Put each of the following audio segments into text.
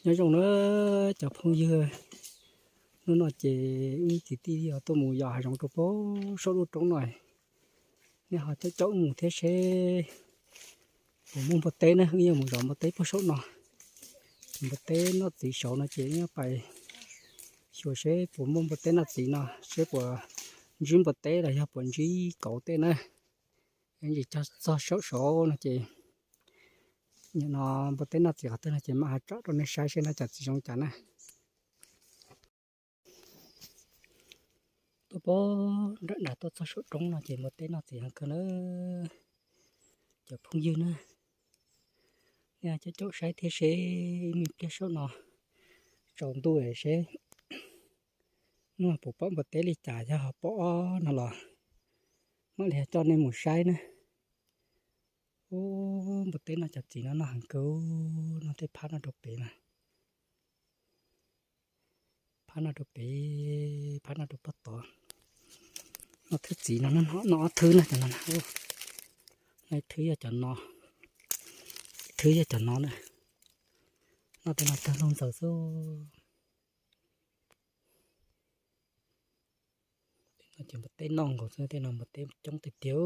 Nyob zoo na cov phooj ywg, hnub no ces wb kwv tij tuaj mus yos hav zoov rau pem saum lub roob no. Nej ho caum caum wb mus thiab seb puas muaj npua teb na, wb yuav mus zov npua teb pem saum no. Npua teb noj txiv saud no ces wb yuav pais xyuas seb puas muaj npua teb noj txiv no, seb puas ntsib npua teb los yog puas ntsib kauv tej na. Ntsis txog saum saud no ces nim no npua teb noj txiv qhov twg no ces mam ho tsom rau nej saib seb noj cov txiv zoo cas na. Tuaj pem nram nram tuaj txog saum roob no ces npua teb noj txiv heev kawg na cov phooj ywg na. Nej caum caum saib thiab seb ib me pliag saum no tsaus ntuj seb hnub no puas pom npua teb li cas, yog ho pom no los mam li coj nej mus saib na. Ub, npua teb noj cov txiv no noj heev kawg, noj tej phab no rau pem na. Phab no rau pem, phab no rau pem tod. Noj thwb txiv no, noj ob thwb na cov no na. Noj ib thwb yog cov no, ib thwb yog cov no na. Noj tej no tag nplooj ntxaws xwb. Tej no ces npua teb noj nkaus xwb, tej no npua teb coob tiag tiag.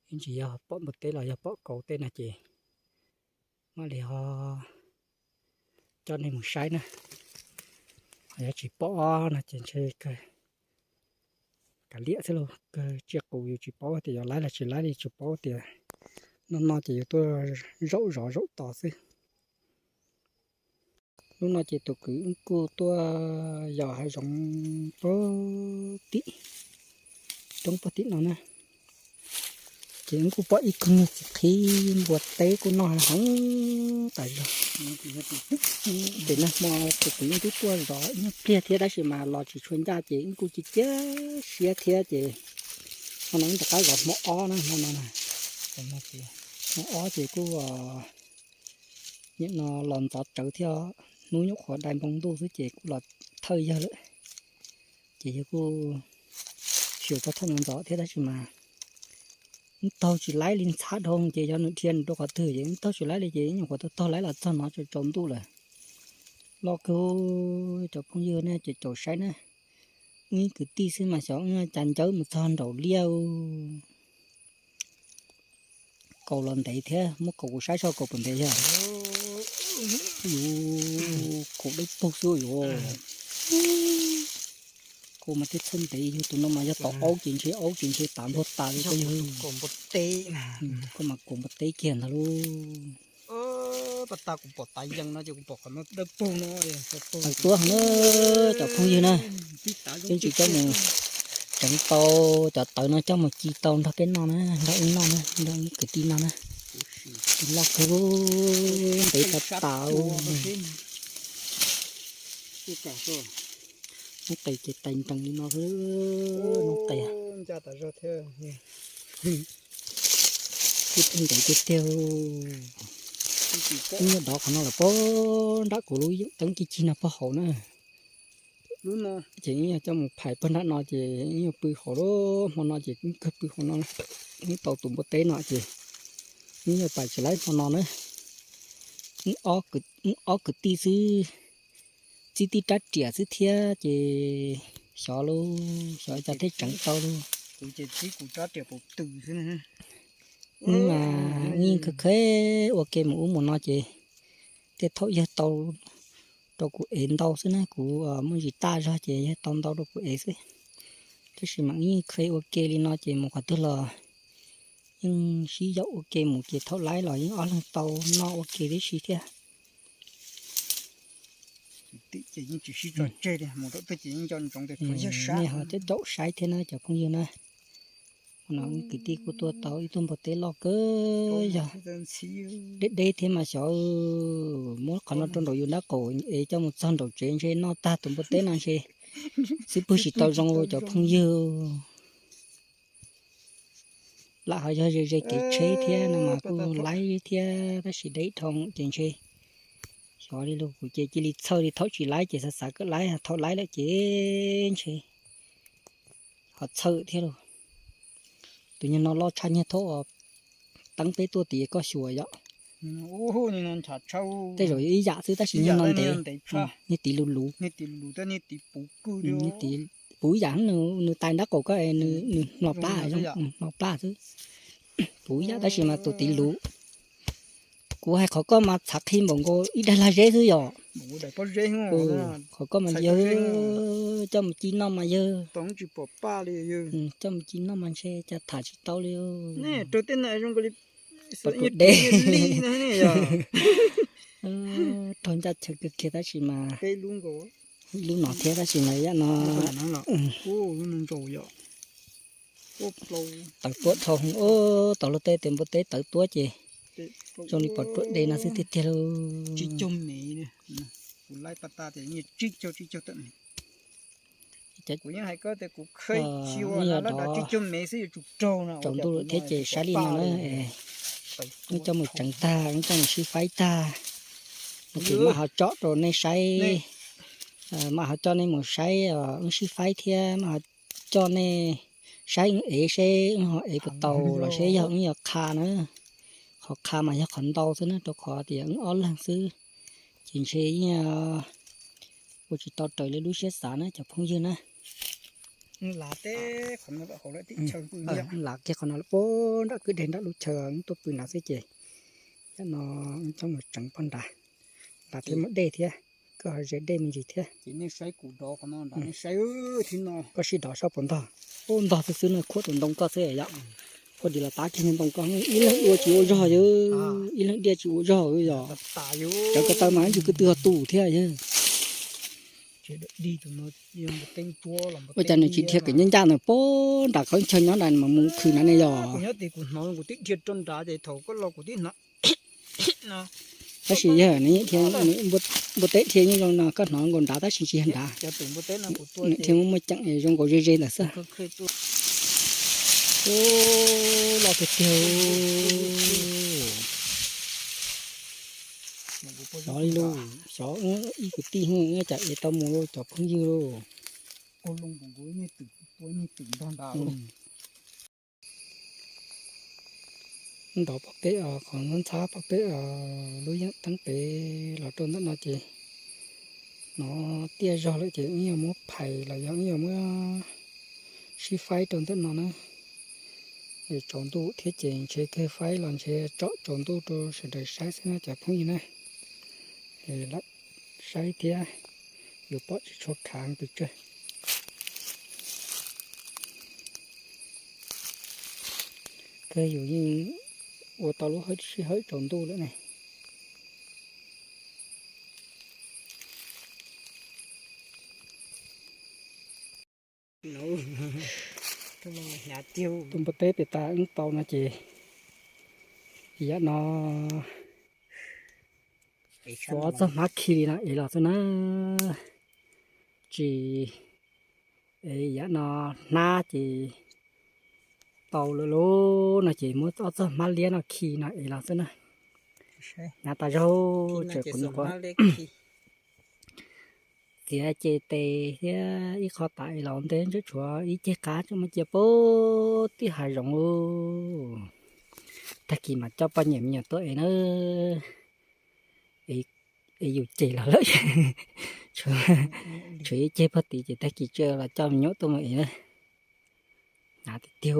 Ib ntsis yog pom npua teb los yog pom kauv tej no ces mam li ho coj nej mus saib na. Ho yog tsis pom no ces ntshe kav liam xwb lauj, kawg tsiaj qus yus tsis paub tias yuav laib los tsis laib li, tsis paub tias no no ces yus tuaj zaum zov zaum tos xwb. Hnub no ces tus kwv wb kuj tuaj yos hav zoov pem tim, roob pem tim no na. Ces wb kuj pom ib tug niag txiv qhib npua teb kuj noj heev tas zog. Ces nag hmo tus kwv wb twb tuaj zov ib nyuag pliag thiab tab sis mas los tsis tshua ncaj ces wb kuj cia cia siab thiab ces hmo no wb rov qab zov hmo ob na, hmo no na. Hmo ob ces kuj nim no los ntxov tsawv thiab, hnub nyuam qhuav dai npoo ntuj xwb ces kuj los thawj yawg lawm. Ces yawg kuj xyuas tau thawj ntxov thiab tab sis mas wb taug tsis laib li, ntxhab dhau ces yog nws dhia nws rau qhov twg ces wb taug tsis laib li ces nyuam qhuav taug taug laib los txog no tsaus tsaus ntuj lawm. Loj kawg cov phooj ywg ne, ces caum saib na. Wb ib kwv tij xwb mas xyov wb cas ncawb mus txog nraum liaj. Kaus los ntev thiab, muab kaus kuv saib seb kaus puas ntev yog. Yus kaus dawb paug xwb yuav. Kaus mas thiaj txhawj ntev, yog tus no mas yog tau aub ces ntshe, aub ces ntshe tav npua tas li. Kaus npua teb, kaus npua teb kiag ntag lauj. Pas tas kuv pom tav yees no ces kuv pom qhov no dawb paug no. Tawv tuab heev na cov phooj ywg na. Twb tsis coj mus tseev tau, cov tawv no coj mus ci tau nrog peb noj na, nrog wb noj na, nrog wb kwv tij noj na. Loj kawg, ntev tas tas. Noob qes ces tais nrees li no xwb, noob qes. Kuj ntev tiag tiag. Wb nyob dov qhov no lawm, pog nram kuv lub yeeb teeb cig cig no pog hauv na. Ces wb yog coj mus phais pog nram no ces wb yuav pw hauv lub, hmo no ces wb kawg pw hauv no, wb tau tus npua teb no ces wb yuav pais tsis laib hmo no na. Wb ob kwv tij xwb, txib tib rab riam xwb thiab ces xyov lauj, xyov cas thiaj tseev tau lauj. Wb mas wb yeej khav khav ua ke mus ub mus no ces thiaj thaum yawg tau rau kuv ev ntau xwb na, kuv muaj ntsis taj zog ces yawg tau ntau rau kuv ev xwb. Tab sis mas wb yeej khav ua ke li no ces mus qhov twg los yeej sib yaum ua ke mus ces thaum laib los yeej ob leeg tau noj ua ke tib si thiab. Nej ho caum caum saib thiab na cov phooj ywg na. No kwv tij kuj tua tau ib tug npua teb loj kawg, yog deb deb thiab mas xyov muab qhov no rau nraum yus nrab qaum es coj mus txog nraum tsev ntshe noj tag tus npua teb no ntshe xwb pwg tsis tau zoo cov phooj ywg. Lam ho yog ze ze kev tsheb thiab no mas kuj laib thiab tab sis deb dhau ces ntshe xyov li lauj. Kuv ces cia li txhawj li, thaum tsis laib ces xav xav kom laib, thaum laib lawm ces ntshe ho txhawj thiab lauj. Tus nyuag no loj tshaj nyuag thaum teeb peb tuaj tid koj xyuas yom. Tej zaum ib yam xwb tab sis niag no ntev, niag tiv luv luv. Puv ib yam, nws tais nrab qaum ko, nws hmo plab, hmo plab xwb. Puv ib yam tab sis mas tus tiv luv. Kuv hais qhov koj mas txhav qhi npaum nkaus ib daim lag zeb xwb yom. Qhov koj mas yawg, coj mus ci noj mas yawg, coj mus ci noj mas ntshe cas tham tsis tau li. Pom ruam deb. Raug ncaj chaw kawg kiag tab sis mas, lub no thiab tab sis mas yam no tawv tuab dhau. Tau luag tej tes npua teb tawv tuab ces zoo li pom ruam deb no xwb tiag tiag lauj. Tsaus ntuj lawm thiab ces saib li no na, wb coj mus tseev tag, wb coj mus sib faib tag, no ces mam ho tso rau nej saib, mam ho coj nej mus saib wb sib faib thiab mam ho coj nej saib wb ev seb wb ho ev puas tau los seb yog wb yuav qha na. Qhov qha mas yog qhov ntau xwb na, rau qhov tias wb ob leeg xwb ces ntshe yeej ua tsis tau raws li lub siab xav na cov phooj ywg na. Lam kiag qhov no lawm puag nram kwj deg nram lub chaw wb tuaj pw nrad xwb ces yam no wb coj mus tseev puag nrad, nrad thiaj muaj dej thiab, koj ho ze dej me ntsis thiab. Koj sib dov saib puas ntog, ub ntog xwb xwb no, khuam tus ntoo koj xwb yom. Khuam dim los tav kiag ntoo koj, ib leeg dua tsis ua zog yom, ib leeg dua tsis ua zog yom. Cov ko taw mas ib ntsis ko tw ho tu thiab yom. Ua cas nws tsis dhia kev ncaj ncaj ntawm puag nram qhov chaw nyob nrad mas mus khwv na ne yom. Tab sis yog nws dhia, npua teb dhia yeej zoo no, koj hnov nkaus nrad tab sis tsis yog nrad. Nws dhia muaj muaj ceem zoo nkaus ze ze ntawd xwb. Los tiag tiag. Xyov li lauj, xyov ib kwv tij hu cas ev tau mus lauj cov phooj ywg lauj. Ntov pog peb, qhov ntxhab pog peb lub yeeb teeb pem los rau ntawm no ces hnov tiaj zog lawm ces wb yuav muab phais los yog wb yuav muab sib faib rau ntawm no na. Tsaus ntuj thiab ces ntshe kawg faib los ntshe tsom tsaus ntuj rau sawv daws saib xwb na cov phooj ywg na. Lam saib thiab yuav pom tsis tshua khav pes tsawg. Kawg yus yeej ua tau lub hawb sij hawm tsaus ntuj lawm ne. Tus npua teb pem tas wb tau no ces yam no tsuav ob txoj hmab khi li no ev los xwb na. Tsis ev yam no hnab ces tau lawm lauj no ces muab ob txoj hmab liab no khi no ev los xwb na. Hnyav tas zog tseem qhuav nyuam qhuav txiav ces tes thiab ib qho tas es los ntev ntshe tshuav ib ceg qab tseem muab cia puag tim hav zoov. Tag kis mas coj poj niam me nyuam tuaj ev na, es yus ceg los lawm. Tshuav ib ceg puag tid ces tag kis tseem los coj me nyuam tuaj mus ev na. Hnyav tiag tiag.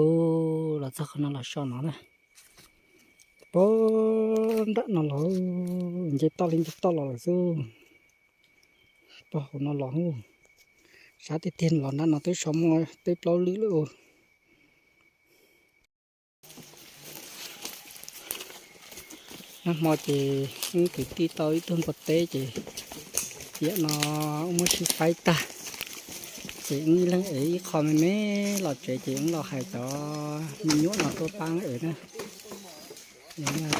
Los txog qhov no los so no na. Puag nram no los, nce toj li nce toj los lawm xwb. Puag hauv no los, sab tiag tiag los nram no twb so muaj peb plaub lwm lawm. Nag hmo ces wb kwv tij tau ib tug npua teb ces yam no wb muab sib faib tag, ces wb ib leeg ev ib qho me me los tsev ces wb los hais cov me nyuam no tuaj pab wb ev na.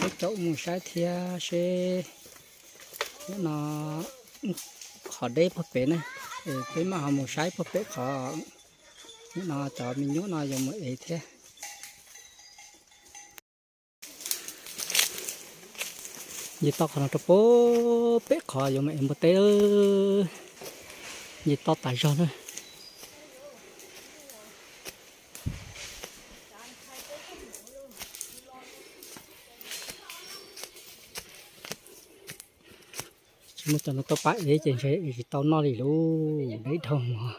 Peb caum mus saib thiab seb yam no qhov deb puag pem na, peb mam ho mus saib puag pem qhov no cov me nyuam no yuav mus ev thiab. Nce toj qhov no rau puag pem qhov yuav mus ev npua teb, nce toj tas zog na. Muab cov no tuaj pab ev ces ntshe ev tsis tau noj li lauj, deb dhau mog.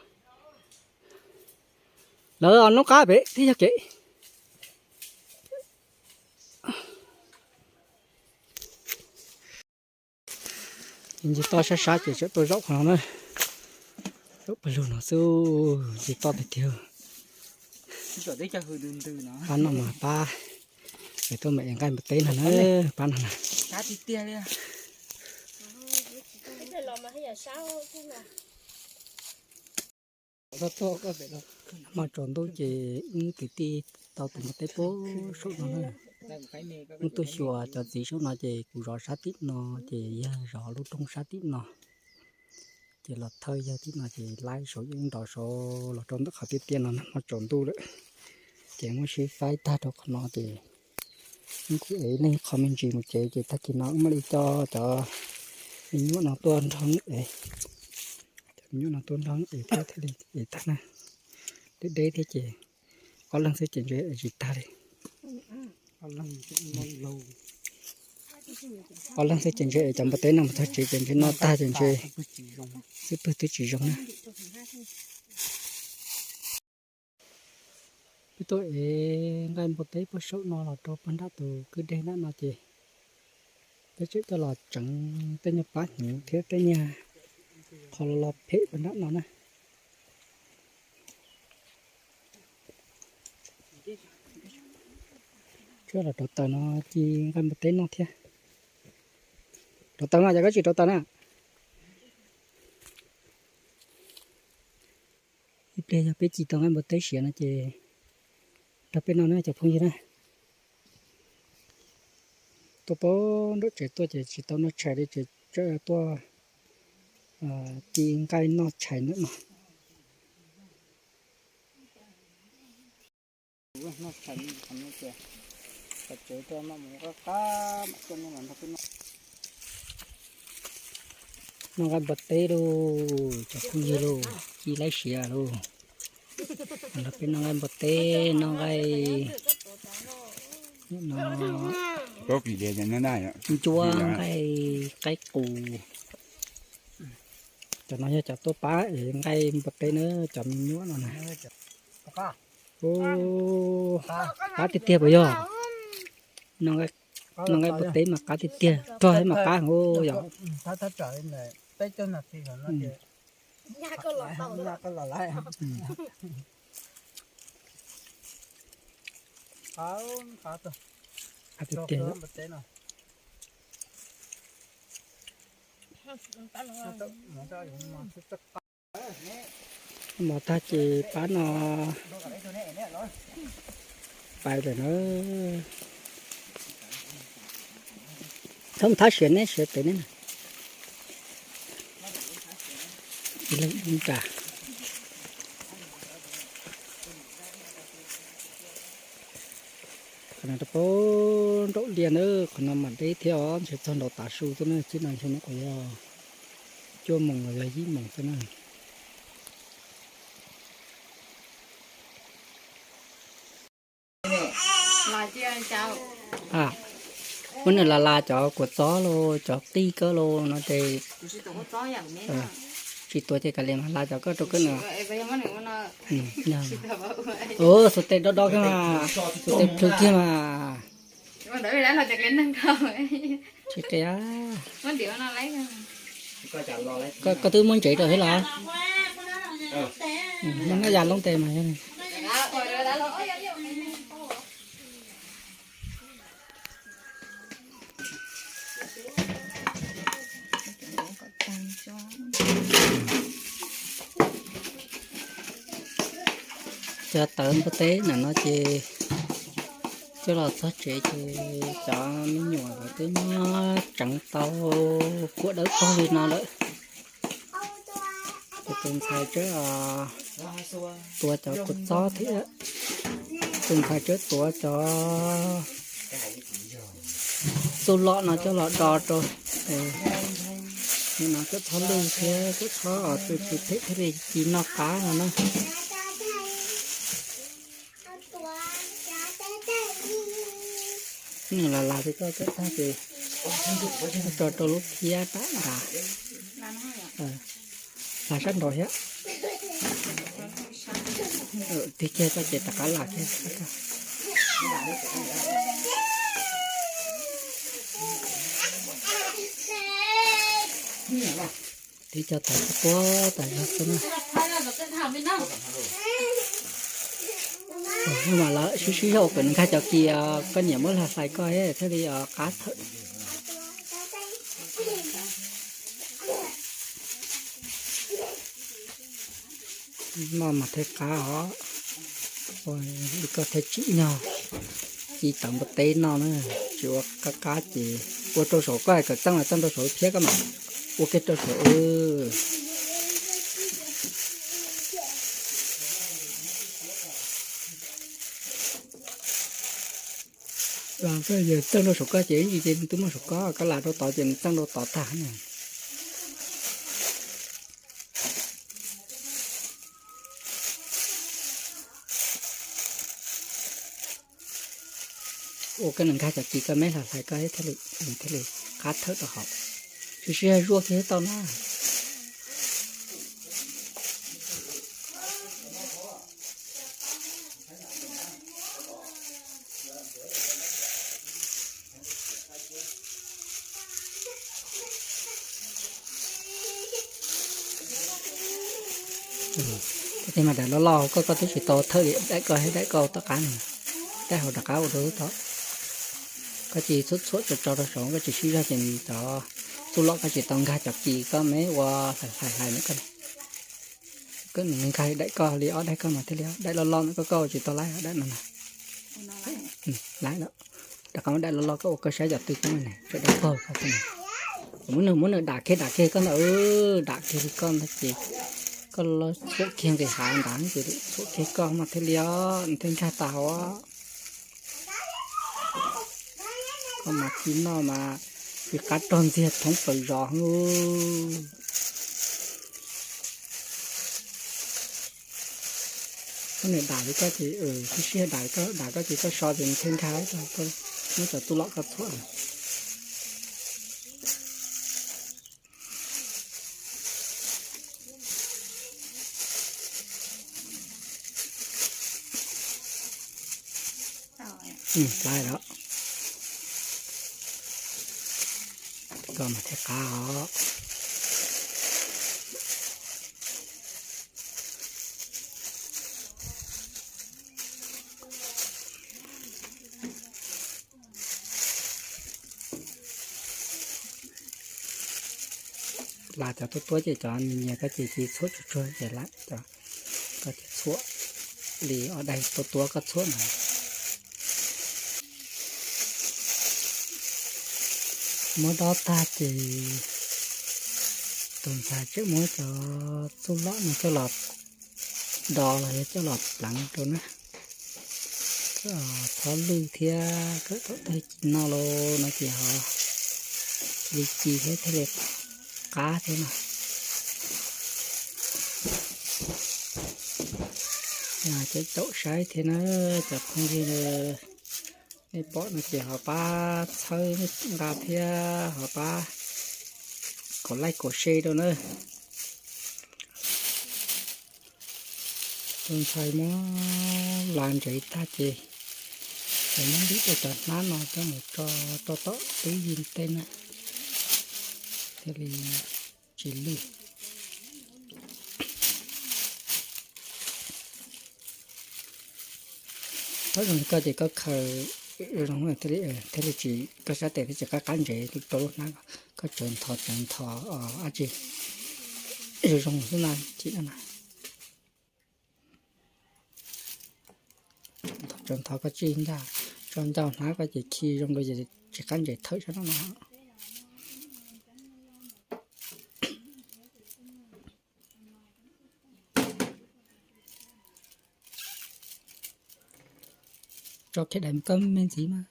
Lawv noj qab pem thiab yog kev. Ntsis toj sab sab ces tseem tuaj zaum qhov no na. Zaum pawg lug no xwb, ntsis toj tiag tiag. Pab no mas pab, es tuaj mam ev nqaij npua teb no na, pab no na. Hmo tsaus ntuj ces wb kwv tij tau tus npua teb puag saum no na. Wb tuaj xyuas cov txiv saum no ces kuv zov sab tim no, ces yawg zov lub roob sab tim no. Ces los thawj yawg tim no ces laib saud yeej nrov saud los rau ntawm qhov tiaj tiaj no na, hmo tsaus ntuj lawm. Ces muab sib faib tag rau qhov no ces wb kuj ev leej qho me ntsis mus tsev, ces tag kis no wb mam li coj cov me nyuam no tuaj nrog wb ev. Cov me nyuam no tuaj nrog wb ev thiab thiaj li ev tag na. Deb deb thiab ces ob leeg xwb ces ntshe ev tsis tag li. Ob leeg xwb ces ntshe ev cov npua teb no mus txog tsev ces ntshe noj tag ces ntshe xwb pwg twb tsis zoo na. Peb tuaj ev nqaij npua teb puag saum no los rau puag nram tus kwj deg nram no ces peb tseem coj los tseev tej nyuag plab hnyuv thiab tej nyuag qhov los los phem puag nram no na. Tsuas los rauv taws no ci nqaij npua teb noj thiab. Rauv taws mas, cas koj tsis rauv taws na? Ib pliag yog peb ci tau nqaij npua teb siav no ces nrog peb noj na cov phooj ywg na. Tuaj puag nram tsev tuaj ces tsis tau noj tshais li ces tuaj ci nqaij noj tshais ntawm no. Noj nqaij npua teb lauj, cov phooj ywg lauj, ci laib siav lauj. Nrog peb noj nqaij npua teb, noj nqaij no, ncuab nqaij qaib qus. Cov no yog cov tuaj pab ev nqaij npua teb na, cov me nyuam no na. Qab tiag tiag puas yog? Noj nqaij npua teb mas qab tiag tiag, rog thiab mas qab heev yom. Qab tiag tiag. Mov tag ces pab no pais lawm na. Txhob thab siav neb, siav pem neb na. Ib leeg ib nra. Qhov no rau puag nraum liaj na, qhov no mas deb thiab os, ntshe txog nraum tav su xwb na, txij no ntshe nyuam qhuav yog cuaj moos los yog yim moos xwb na. Muab nws las las cov kua txob los cov qij koj los no ces tsis tuav ces kav liam mas las cov koj rau koj nws. Xuas tes dob dob kiag mas, xuas tes plhws kiag mas. Tsis qias. Koj twb muab ntsev rau thiab los? Muab noj yas loob tes mas. Cov tawv npua teb na no ces coj los txog tsev ces cov me nyuam lawv twb muab tseev tau kuam dawb paug li no lawm. Ces tus ntxhais tseem tuav cov kua txob thiab, tus ntxhais tseem tuav cov txuj lom no coj los do rau. Nim no koj txhob lwj thiab koj txhob txwj tsis phem thiaj li ci noj qab no na. Nws las las ces koj koj tag ces Tso rau lub phiab tam nrad. Lam sab nraud thiab. Tig kiag tso ces rov qab lam kiag. Tig cov tawv tuab tas zog xwb na. Mas lawv sib sib zog ua kom nws nkag cov kis, koj niam muab hlais hlais koj thiaj li qab thawm. No mas thiaj qab os. Ua li koj thiaj tsim nyog ci tawv npua teb no na, tsis ua qab qab ces ua rau saum koj hais kom txeej los txeej rau saum thiab koj mam ua kiag rau saum. Los koj yog txeej rau saum koj ces ib ntsis ces nws twb muaj saum koj, koj lam rau tod ces nws txeej rau tod tag na. Ua koj nws nkag cov kis koj meb hlais hlais koj thiaj li, thiaj li qab thawm rau hauv. Sib sib zuaj kiag tau na. Koj tej mas daim loj loj koj, koj twb tsis tau thawj li, daim koj, daim koj tom qab no, daim hauv rov qab ua rau tod. Koj cia li txhuam txhuam tso tso rau saud, koj tsis sib zog ces nws cov txuj lom koj tsis tau nkag cov kis koj meb ua hlais hlais hlais na koj. Koj nws nkag daim koj li ob daim koj mas thiaj li, daim loj loj no koj, koj ua tsis tau laib daim no na. Laib lawm. Rov qab muab daim loj loj koj ua koj saib cov twg koj ne, tsam dab paug koj xwb na. Muab nws, muab nws dam kiag dam kiag koj ntawd, dam kiag li koj ntag ces koj los txhuam kiag nqis hav ntawd ces txhuam kiag koj mas thiaj li os, nws thiaj nkag tag os. Koj mas tsis noj mas tsis qab rog ntxiag thoob plaws zos. Koj niam dam li koj ces sib sib dam, koj dam koj ces koj so ces nws thiaj nkag, muab cov txuj lom koj txhuam. Laib lawm. Koj mas thiaj qab os. Lam cov tuab tuab ces cov nyias nyias koj ces cia txhuam tsuag tsuag ces lam cov, koj ces txhuam li ob daim tuab tuab koj txhuam na. Muab dob tag ces tus ntxhais tseem muab cov txuj lom no coj los do los yog coj los pleev rau na. Txhob lwj thiab kawm thaum twg no los no ces ho li ci thiab thiaj li qab thiab no. Ces caum saib thiab na, cov phooj ywg, nej pom no ces ho pab txhawb nqa thiab ho pab kom like kom share rau na. Tus ntxhais muab las ntsev tag ces, ces muab ntim rau cov hnab no coj mus tso rau tom tub yig tej na, thiaj li tsis lwj. Thaum zoo koj ces koj khaws zoo thiaj li tsis, koj sab tes thiaj tsis qab qab ntsev rau lub hnab, koj tsawv ntho tsawv ntho dab tsi zoo zoo xwb na, tsis na. Ntho tsawv ntho koj tsij ncaj, tso ncauj hnab koj ces khi zoo rau ces tsis qab ntsev thawm sab no no. Tso khiav daim koj me ntxiv mas.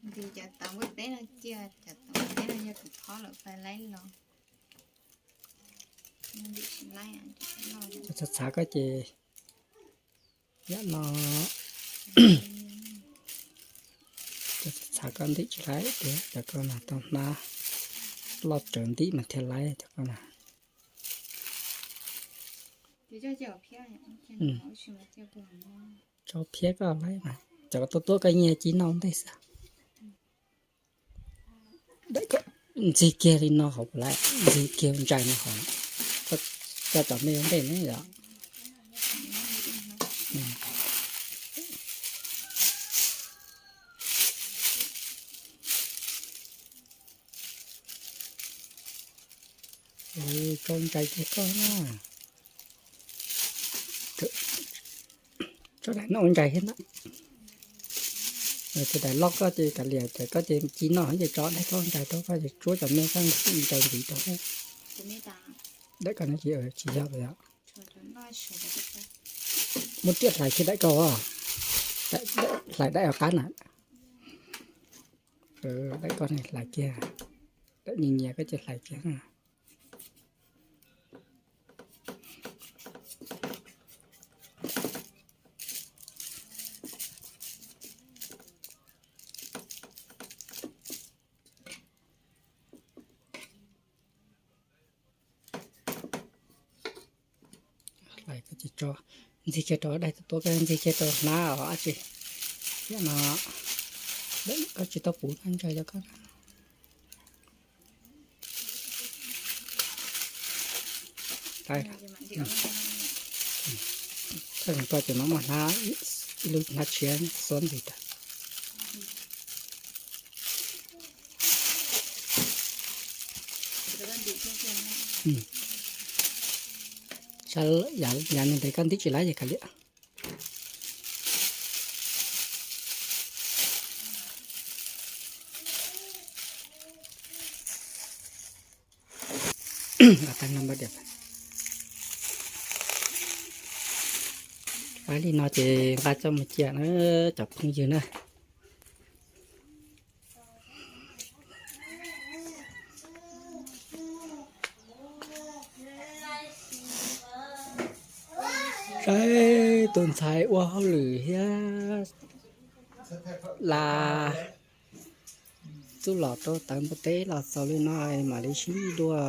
Nti cov tauv npua teb no cia, cov tauv npua teb no yog kuv khob lawm pais laib los. Ntim tsis laib. Cov txhav txhav koj ces yam no, cov txhav txhav koj ntim tsis laib tiag, cov koj mas tau hnab loj tsawv ntim mas thiaj laib cov koj mas. Tso phiab koj laib mas cov koj tuaj tuaj koj nyiag ci noj ntej xwb. Ntxig kiag li no hauv lawm, ntxig kiag ntsais no hauv, coj cov me ua ntej ne yom. Tso ntsais kiag koj na. Tso daim no ua ntsais thiab na. Tso daim loj koj ces kav liam, ces koj ces ci noj ces tso daim koj ua ntsais rau koj ces tsuab cov me koj ntsais ntxiv rau. Daim koj no ces tsis yog yom. Muab riam hlais kiag daim koj, hlais daim qab na. Daim koj ne hlais kiag, daim nyias nyias koj ces hlais kiag na. Hlais koj ces tso, ntxig kiag rau daim tuaj tuaj koj ntxig kiag rau hnab os dab tsi. Thiab no koj tsis tau puv ntsa cov koj. Koj tseem tuaj ces mam muab hnab, ib lub hnab tshiab xuab ntxiv rau. Saib yav no ntev koj ntim tsis laib ces kav liam. Faib li no ces nqa coj mus cia na cov phooj ywg na. Saib tus ntxhais ua hauj lwm thiab la txuj lom rau tauv npua teb los xaus li no mam li sib ntsib dua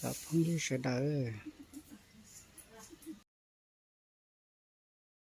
cov phooj ywg sawv daws.